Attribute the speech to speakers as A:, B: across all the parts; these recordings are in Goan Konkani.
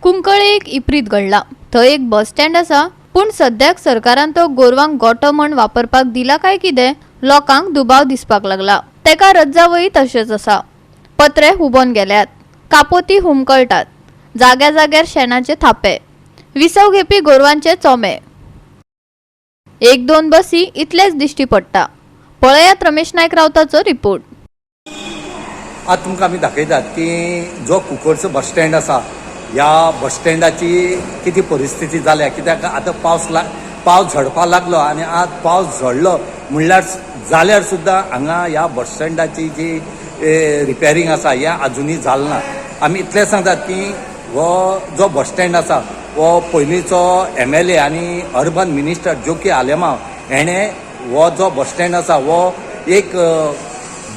A: कुंकळे एक इप्रीत घडला. थंय एक बस स्टँड आसा, पूण सद्याक सरकारान तो गोरवांक गोठो म्हण वापरपाक दिला काय कितें, लोकांक दुबाव दिसपाक लागला. तेका रज्जावय तशेंच आसा. पत्रे हुबोन गेल्यात, कापोती हुमकळटात, जाग्या जाग्यार शेणाचे थापे, विसव घेवपी गोरवांचे चोमे, एक दोन बसी इतलेच दिश्टी पडटा. पळयात रमेश नायक रावताचो रिपोर्ट.
B: आज तुमकां आमी दाखयतात की जो कुंकळचो बस स्टँड आसा, ह्या बस स्टँडाची कितें परिस्थिती जाल्या. कित्याक आतां पावस झडपाक लागलो आनी आज पावस झडलो म्हणल्यार जाल्यार सुद्दां हांगा ह्या बस स्टँडाची जी रिपेरींग आसा हें आजुनूय जालें ना. आमी इतलें सांगतात की हो जो बस स्टँड आसा हो पयलींचो एमएलए आनी अर्बन मिनिस्टर जोकी आलेमांव हेणें हो जो बस स्टँड आसा हो एक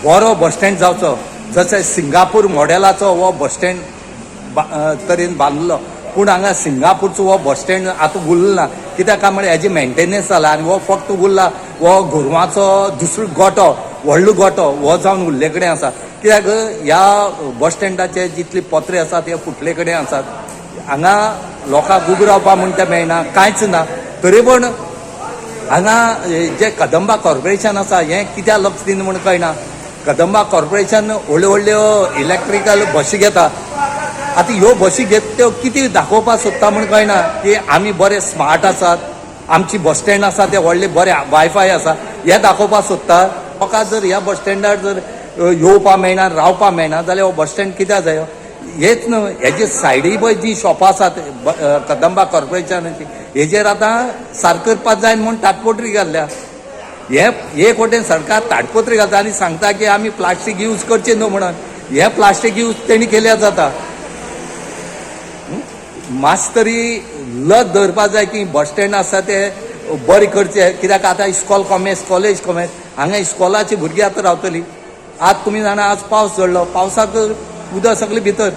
B: बरो बस स्टँड जावचो, जशें सिंगापूर मॉडेलाचो हो बस स्टँड तरेन बांदलो. पूण हांगा सिंगापूरचो हो बस स्टँड आतां उरलो ना. कित्याक काय म्हळ्यार हेजी मेंटेनन्स जाला आनी हो फक्त उरला हो गोरवांचो दुसरो गोठो, व्हडलो गोठो हो जावन उरले कडेन आसा. कित्याक ह्या बस स्टँडाचे जितले पत्रे आसात ते फुटले कडेन आसात. हांगा लोकांक उबो रावपाक म्हण तें मेळना, कांयच ना. तरी पूण हांगा जे कदंबा कॉर्पोरेशन आसा हें कित्याक लक्ष दिना म्हूण कळना. कदंबा कॉर्पोरेशन व्हडल्यो व्हडल्यो इलेक्ट्रिकल बशी घेता. आतां ह्यो बशी घेत त्यो कितें दाखोवपाक सोदता म्हूण कळना, की आमी बरे स्मार्ट आसात, आमची बस स्टँड आसा ते व्हडले बरे वायफाय आसा, हें दाखोवपाक सोदता. लोकांक जर ह्या बस स्टँडार जर येवपाक मेळना, रावपाक मेळना जाल्यार हो बस स्टँड कित्याक जायो? हेच न्हय, हेजे सायडी पळय जी शॉपां आसात कदंबा कॉर्पोरेशनाची, हेजेर आतां सारकें करपाक जाय म्हूण ताटपत्री घातल्या. हे एक वटेन सरकार ताडपत्री घालता आनी सांगता की आमी प्लास्टीक यूज करचे न्हू म्हणून. हे प्लास्टीक यूज तेणी केल्यार जाता. मातशें तरी लज दवरपा जाय की बस स्टँड आसा ते बरें करचे. कित्याक आतां इस्कॉल कॉमेस, कॉलेज कॉमेस, हांगा इस्कॉलाची भुरगीं आतां रावतलीं. आज तुमी जाणा, आज पावस झडलो, पावसाक उदक सगळें भितर.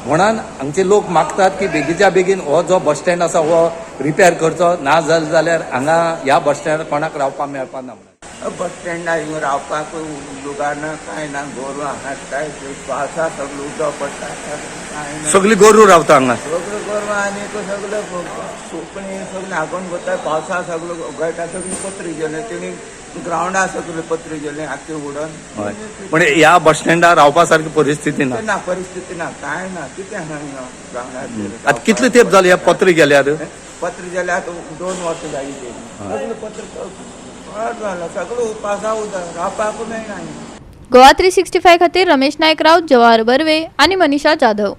B: म्हणून हांगचे लोक मागतात की बेगीच्या बेगीन हो जो बस स्टँड आसा हो रिपेर करचो, ना जालें जाल्यार हांगा ह्या बस स्टँडार कोणाक रावपाक मेळपा ना म्हणून.
C: बस स्टँडार हिंगा रावपाक लुगार ना, कांय ना. गोरवां हाडटाय, पावसा सगळें उदक पडटा, कांय ना.
B: सगळीं गोरूं रावता हांगा.
C: सगळ्यो गोरवां आनी सगळे सुकणीं सगळें हागून वता. पावसा सगळें गळटा, सगळीं पत्री गेले तेणी ग्रावंडार, सगळे पत्री गेले आख्खे उडोन.
B: हय, पण ह्या बस स्टँडार रावपा सारकी परिस्थिती ना.
C: ना, परिस्थिती ना, कांय ना. कितें हांगा ग्रावंडार?
B: आतां कितले तेंप जाले हे पत्र गेल्यार?
C: पत्र गेले आतां 2 वर्सां जाली. सगळें पत्र पाड जाला, सगळें पावसा उदक, रावपाक मेळना.
A: गोवा 365 खातीर रमेश नायक राऊत, जवाहर बर्वे आणि मनीषा जाधव.